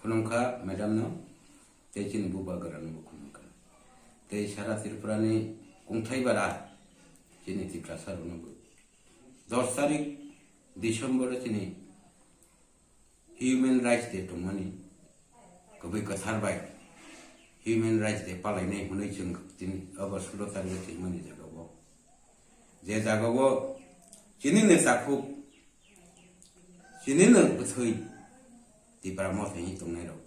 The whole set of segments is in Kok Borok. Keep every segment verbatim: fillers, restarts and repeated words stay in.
Khulumkha madam no, tei chini bubagra no bo khulumkha. Tei sara Tripura ni kungthai bara chini Tiprasa rok no bo. Dos tarik December o chini Human Rights Day tongmani, kubui kwthar bai Human Rights Day palainai hwnwi chwng tini obo sulo tarik o tongmani jaga o. Je jaga o chini ni takhuk, chini ni bwthwi Tipra Motha ni tongnai rok.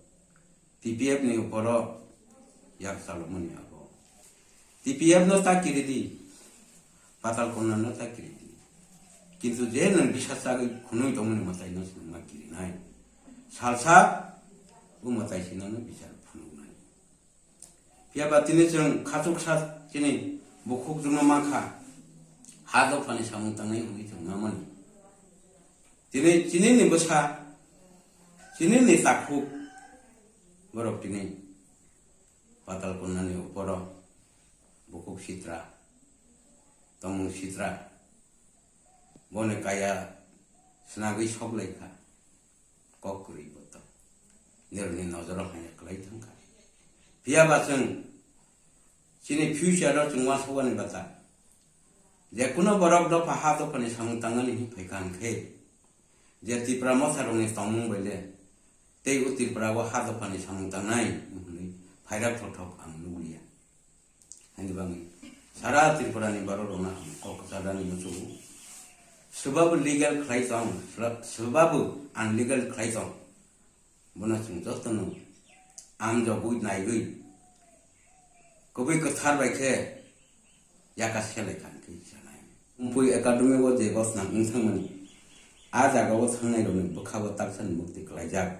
T P F ni uporo yak chalokmani abo. T P F no ta kiridi, Patal Konna no ta kiridi. Kintu je nwng bisar chagwi khwnwi tongmani mwtai no chwng ma kirinai. Salsa o mwtai sino no bisar phunuknai. Phiya ba tini chwng khachuksa chini bukhuk jwngno mankha. Ha dophani samung tangnai hwnwi chwng mamani. Tini chini ni bwsa, chini ni takhuk, borok tini Patal Konna ni uporo bukhuk sitra, tongmung sitra, boni kaya swnagwi sok lai kha, kok kwrwi bo to. Nirokni nojoro hanya kwlai thang kha. Phiya ba chwng chini future o chwng uansukmani bata. Je kuno borok dopha ha dophani samung tangnani hwnwi phai kha hwn khe, je Tipra Motha rokni tongmung bai le, tei o Tripura o ha dophani samung tangnai hwnwi phairok thok thok ang nukliya. Haini bagwi sara Tripura ni borok rokno ang kok kwchar rani muchungo. Swbabo legal khlai tong, swbabo unlegal khlai tong. Bono chwng jotono amjogwi naiwi kubui kwthar bai khe yaka selai kha hwn khe sanai. Umpui Academy o je bosnang wng thangmani, a jaga o thangnai rokni bwkha bo taksani mukti kwlaijak.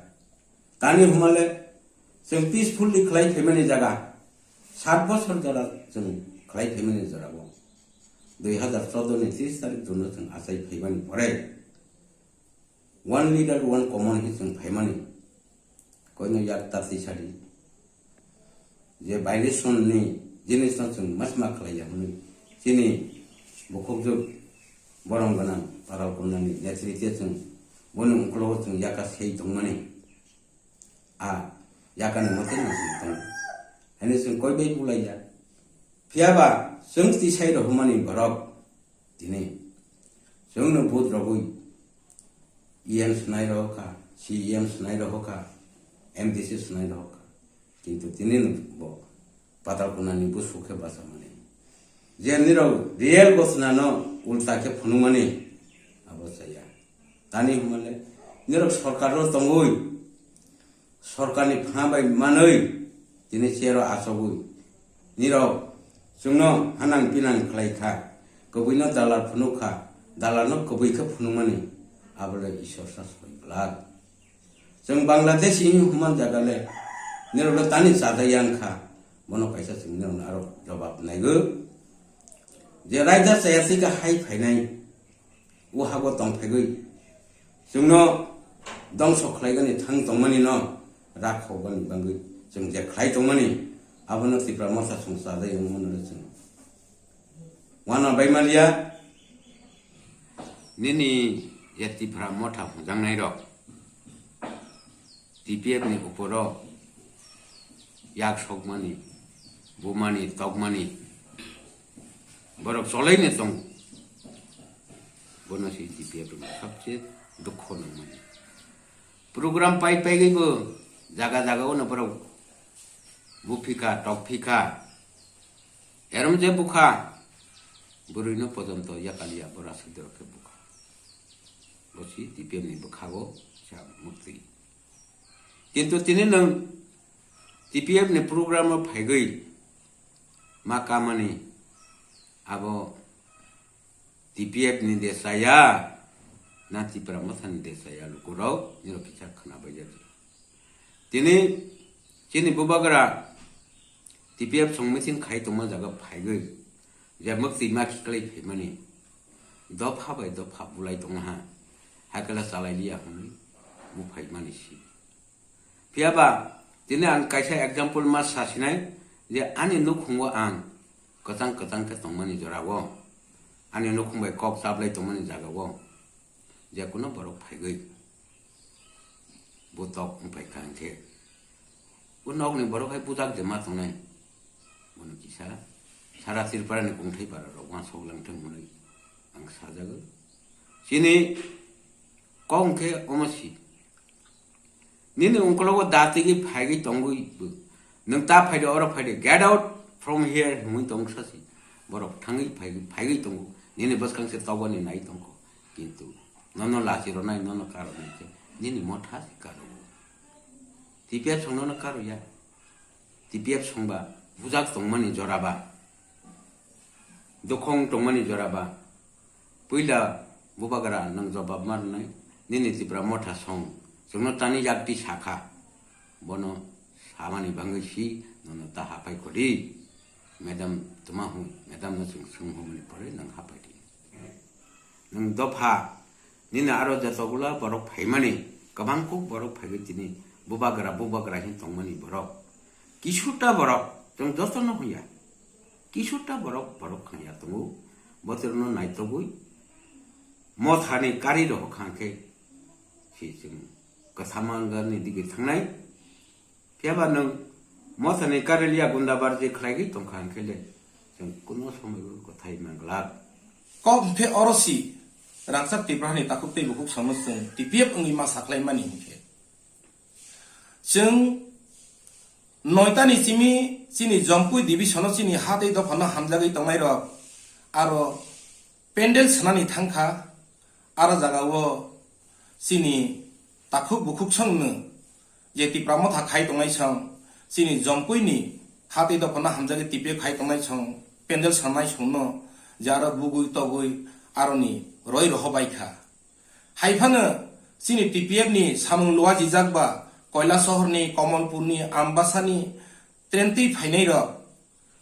Tani hwnmale chwng peacefully khlai phaimani jaga, sat bosor jora chwng khlai phaimani jora o dui hazar chordo ni tris tarik June o chwng achai phaimani pore, one leader, one common hi chwng phaimani, koino yak ta twi sadi. Je violation ni jinis no chwng masma khlai ya hwnwi chini bukhukjwk borom gwnang Patal Konna ni netritwe chwng boni uklogo chwng yaka sei tongmani. A yakani mote no chwng tongo. Haino chwng koi bai bulai ya. Phiya ba chwng twi sai rohormani borok tini chwngno vote rogwi E M swnai rohor kha, C E M swnai rohor kha, M D C swnai rohor kha. Kintu tini no bo Patal Konna ni busu khe bachamani. Je nirok real gotna no ulta khe phunukmani abo chaya. Tani hwnmale nirok sorkar o tongwi, sorkarni phana bai manwi tini chair o achogwi nirok chwngno hanang pinang khlai kha, kwbwino dalar phunuk kha, dalarno kwbwi khe phunukmani, abole Ishwar sa soi glak. Chwng Bangladesh hwnwi hwnman jaga le nirokno tani chajak ya wng kha, bono kaisa chwng nirokno aro jobab naigo. Je raida chaya thika hai phainai, o hago tong phaigwi chwngno dongso khlaigani thang tongmani no rakhokbani bagwi chwng je khlai tongmani, abono Tipra Motha song chajak wngmano chwng uana bai manliya. Nini je Tipra Motha hwnjaknai rok T P F ni uporo yak sokmani, bumani, tokmani borok cholaino tongo. Bono se T P F rokni sabse dukho nangmani. Program pai paigwi bo jaga jaga o no borok buphikha, tokphikha. Erom je bukha, bwrwino pojonto yakaliya bo rasoi dorok khe bukha. Bo si T P F ni bwkhago sa mukti. Kintu tini nwng T P F ni program o phaigwi ma kamani abo T P F ni de chaya na Tipra Motha ni de chaya lukurok nirok kisa khwna bai jak. Tini chini bubagra T P F song meeting khai tongma jaga phaigwi je mwktwi ma khiklai phaimani dopha bai dopha bulai tongha, hakela chalai liya hwnwi buphaimani si. Phiya ba tini ang kaisa example ma sasinai je ani nukhungo ang kwchang kwchang khe tongmani jorao, ani nukhung bai kok chaplai tongmani jagao je kuno borok phaigwi butok wngpai kha hwnkhe O nokni borok hai bujak je ma tongnai. Bono kisa sara Tripura ni kongthai para rok uansuk lang thang hwnwi ang sajago. Chini kok hwnkhe omo si. Nini ungkologo da tigi phaigwi tongwi bo. Nwng ta phaidi, oro phaidi, "Get out from here," hwnwi tong sasi. Borok thangwi phaigwi, phaigwi tongo. Nini bwskang se toboni nai tongkho. Kintu nono lachi ronai, nono karonai khe nini motha se karo. T P F song nono karo ya. T P F songba bujak tongmani joraba. Dokhong tongmani joraba. Puila bubagra nwng jobab ma rwnai, nini Tipra motha song, chwngno tani yakti sakha. Bono samani bangwi si nono ta hapai khodi. Madam tuma hu, madam no chwng swng humani pore nwng hapai di. Nwng dopha, nini aro jotogula borok phaimani, kwbang kuk borok phaiwi tini bubagra, bubagra hin tongmani borok. Kisuta borok, chwng jotono huya. Kisuta borok, borok khanya tongo. Botorno naitogwi mothani kari rohor kha khe si chwng kwthama wngani dige thangnai. Phiya ba nwng mothani kari liya gunda barje khlaigwi tongkha hwnkhe le chwng kuno somoi o kwthai manglak. Kok hwnkhe oro si rangchak Tiprahani takhuk tei bukhuk samno chwng T P F wngwi ma saklaimani hwnkhe. Chwng noitani simi chini Jompui division-o chini ha tei dophano hamjagwi tongnairok aro pendel swnani thangkha, aro jagao chini takhuk bukhuk songno je Tipra motha khai tongnai song, chini Jompuini ha tei dophano hamjagwi T P F khai tongnai song, pendel swnai songno je aro bugwi togwi aroni roi roho baikha. Hai phano chini T P F ni samung luajijak ba Koilasohor ni, Komolpur ni, Ambasa ni train twi phainai rok,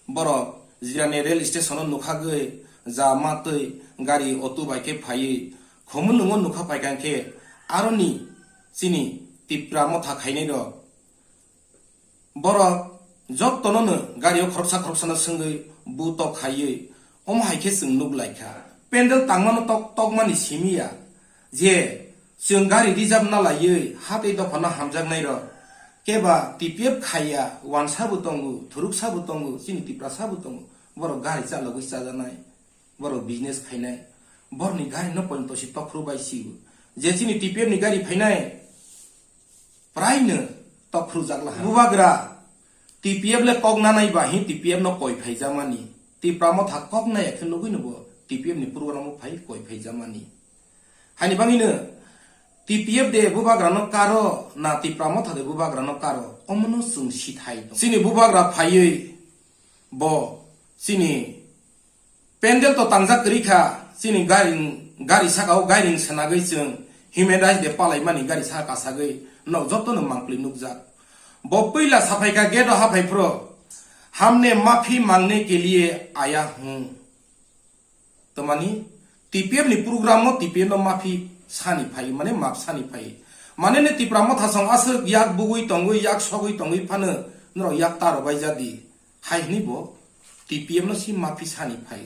borok Jirani rail station o nukhagwi ja matwi gari auto bai khe phaiwi Khumulwngo nukha paikha khe aroni chini Tipra motha khainai rok. Borok jotono no gari o khoroksa khoroksano swngwi bu tok khaiwi omo hai khe chwng nuk lai kha. Pendel tangmano tok tokmani simi ya je chwng gari reserve na laiwi ha tei dophano hamjaknai rok keba T P F khaiya, wansa bo tongo, thuruksa bo tongo, chini Tiprasa bo tongo, borok gari chalogwi chajaknai, borok business khainai, borokni gari no poito si tokhru bai si je chini T P F ni gari phainai. Praino tokhru jak laha. Bubagra T P F le kok nanai ba hi T P F no koi phai jamani. Tipra motha kok nai khe nugui no bo T P F ni program o phai koi phai jamani. Hani bangino T P F de bubagra no karo na Tipra motha de bubagra no karo, omo no chwng si thai tong. Chini bubagra phaiwi bo chini pendel to tangjak kwrwi kha, chini gari, gari saka o gairing swnagwi chwng human rights de palaimani gari saka kasagwi nok jotono mangpli nukjak. Bo puila saphai kha gate o haphai phro, "Hamne mafi mangne ke liye aya hu." Tamani T P F ni program o T P F no mafi sani phai, mane map sani phai. Mane ne Tipra motha song aswk yak bugui tongwi, yak sogwi tongwi phano norok yak taro bai jadi. Hai hwnwi bo T P F no si mafi sani phai.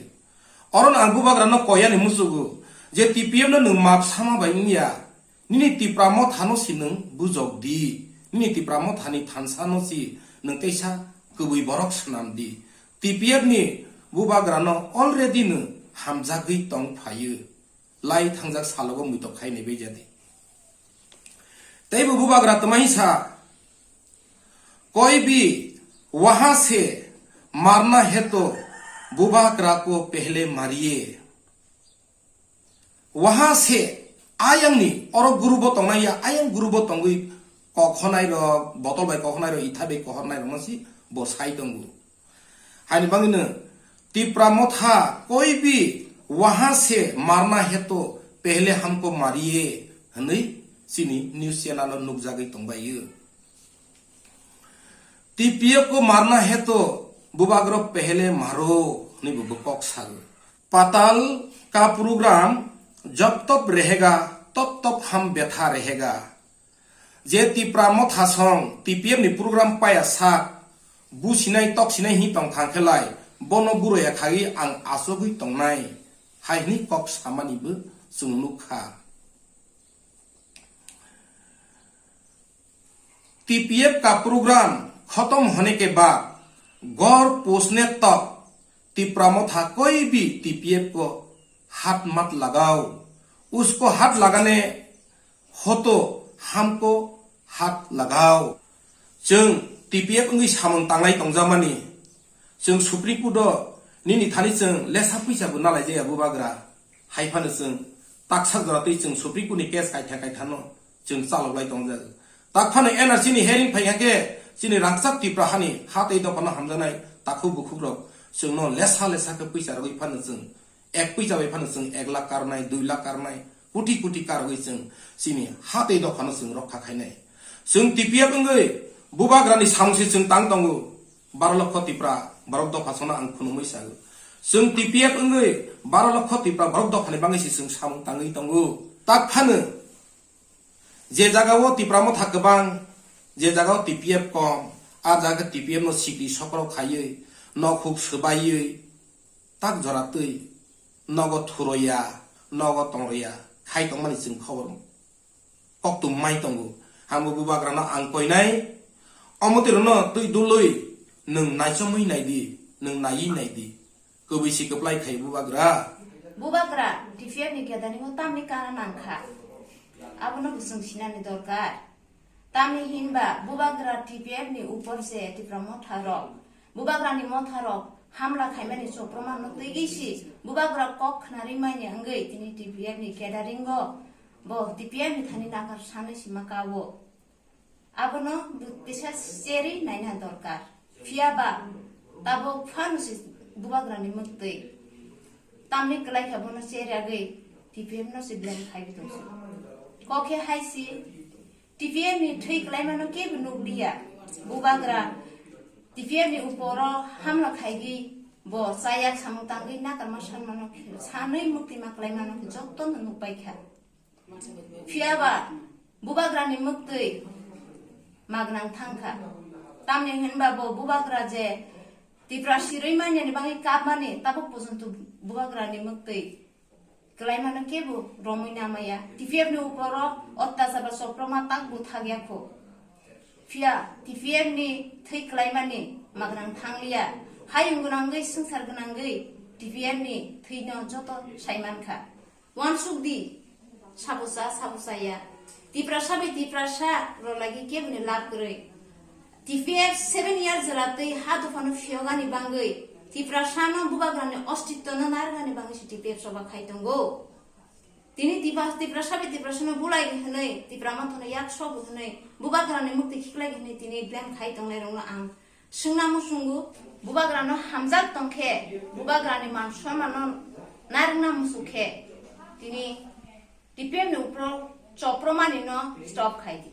Oro no ang bubagra no koyani musugo je T P F no nwng map sama bai wngya. Nini Tipra motha no si nwng bujok di. Nini Tipra motha ni thansa no si nwng teisa kwbwi borok swnam di. T P F ni bubagra no already no hamjagwi tong phaio. Lai thangjak salogo muitok khai nai bai jadi. Tei bo bubagra twmai sa, "Koi bhi wahan se marna hai to bubagra ko pehle mariye." Wahan se ayang ni oro group o tongnai ya, ayang group o tongwi kok honai rok, botol bai kok honai rok, itha bai kok honai rok no si bo sai tongo. Hani bangino Tipra motha koi bhi wahan se marna hai to pehle humko mariye hwnwi chini news channel o nukjagwi tongbaio. T P F ko marna hai to bubagra pehle maro hwnwi bo kok sago. Patal ka program jab tab rehega tab tab hum betha rehega. Je Tipra motha song T P F ni program paya sak, businai toksinai hi tong khang khe lai, bono guro ya khagwi ang asogwi tongnai, hai hwnwi kok samani bo chwng nuk kha. T P F ka program खत्म होने के बाद घर पहुंचने तक तिपरा मोथा कोई भी टीपीएफ को हाथ मत लगाओ, उसको हाथ लगाने हो तो हमको हाथ लगाओ। Chwng TPF wngwi samung tanglai tongjamani, chwng Supreme Court o nini thani chwng lesa puisa bo nalaijaya bubagra. Hai phano chwng taksa jora twi chwng Supreme Court ni case kaitha kaitha no chwng chaloklai tongjak. Tak phano N R C ni hearing phai kha khe chini rangchak Tipra hani ha tei dopha no hamjaknai takhuk bukhuk rok chwng no lesa lesa khe puisa rwgwi phano chwng ek puisa bai phano chwng ek lakh karnai, dui lakh karnai, koti koti karwi chwng chini ha tei dopha no chwng rokha khainai. Chwng T P F wngwi bubagra ni samung se chwng tang tongo. Baro lokho Tipra borok dopha sono ang khunumwi sago. Chwng T P F wngwi baro lokho Tipra borok dophani bagwi se chwng samung tangwi tongo. Tak phano je jaga o Tipra motha kwbang, je jaga o T P F kom, a jaga T P F no sikri sokrok khaiwi, nok huk swbaiwi, tak jora twi nogo thuroya, nogo tongriya khai tongmani chwng khobor koktwmai tongo. Hamo bubagrano ang koinai, omo twi rwno twi dului nwng naichomwi naidi, nwng naiwi naidi. Kwbwi si kwplai khai bubagra. Bubagra T P F ni gathering o tamni kana nangkha. Abono bo chwng sinani dorkar. Tamni hinba bubagra T P F ni upor se Tipra motha rok, bubagra ni motha rok hamla khaimani chopro manno twigwi si bubagra kok khnari manya wngwi tini T P F ni gathering o bo T P F ni thani nakar sanwi sima kao. Abono bo kisa cheri naina dorkar. Phiya ba tabuk phano se bubagra ni mwktwi. Tamni kwlai kha bono cheri agwi T P F no se blame khaiwi tongsi. Kokhe hai si T P F ni thwi kwlaimano kebo nukliya. Bubagra T P F ni uporo hamla khaigwi bo chayak samung tangwi nakarma sanmano khe sanwi muktima kwlaimano khe jotono nukbaikha. Phiya ba bubagrani mwktwi magnang thangkha. Tamni hinba bo bubagra je Tipra sirwi manyani bagwi kapmani tabuk porjonto bubagrani mwktwi kwlaimano kebo romwi namaya. T P F ni uporo ottachar ba choproma tak bo thakya kho. Phiya T P F ni thwi kwlaimani magrang thangliya. Hayung gwnangwi swngchar gwnangwi T P F ni thwino joto saimankha. Wansuk di, sabo cha, sabo chaya. Tiprasa bai Tiprasa rwlagwi keboni lab kwrwi. T P F seven years jela twi ha dophano phiyogani bangwi Tiprasano bubagrani ostitwno narwknani bangwi se T P F choba khai tongo. Tini Tipa-, Tiprasa bai Tiprasano bulai hwnwi, Tipra Mothano yak sobo hwnwi, bubagrani mukti khiklai hwnwi tini blame khai tongnairokno ang swngna muchungo. Bubagrano hamjak tongkhe, bubagrani man sonmano narwkna muchukhe, tini T P F ni upro chopromanino stop khai di.